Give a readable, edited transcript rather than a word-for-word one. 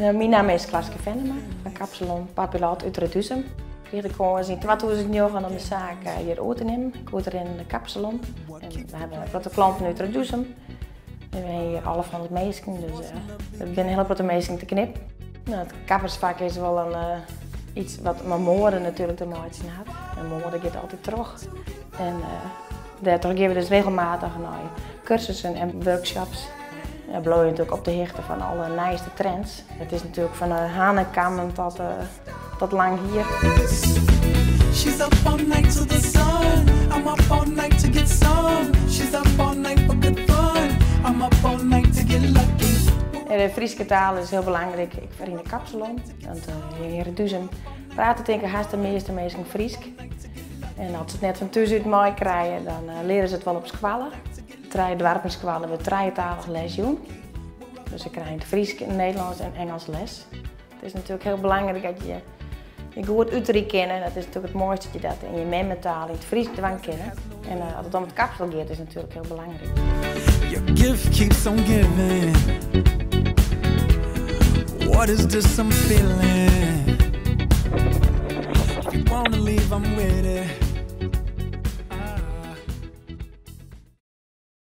Myn namme is Klaske Venema fan Kapsalon Papilot út Reduzum. Ik krige de kâns yn 2009 om de saak hjir oer te nimmen. Ik oerrinnende kapsalon. En we hawwe in protte klanten út Reduzum. En we hawwe hjir 1100 minsken, dus der binne in hiele protte minsken te knippen. No, it kappersfak is wol in iets wat mei moade natuerlik te meitsjen hat. En moade giet altyd troch. En dêrtroch gean we dus regelmatich nei kursussen en workshops. En bliuwe je natuerlik op de hichte fan alle nijste trends. It is natuerlik fan de hanekammen tot lang hier. She's up all night to the sun. I'm up all night to get some. She's up all night for good fun. I'm up all night to get lucky. En de Fryske taal is hiel belangryk ek foar yn de kapsalon. Want hjir yn Reduzum prate tink ik hast de measte minsken Frysk. En as se it net fan thús út meikrije, dan leare se it wol op skoalle. Trije doarpen skoalle wurdt trijetalich les jûn. Dus se krije it Frysk, Nederlânsk en Ingelsk les. It is natuerlik hiel belangryk dat je je goed uterje kinne. Dat is natuerlik it moaiste dat je dat yn je memmetaal, yn it Frysk dwaan kinne. En as it om it kapsel giet, is natuerlik hiel belangryk. Your gift keeps on giving. What is this I'm feeling? If you wanna leave, I'm with it.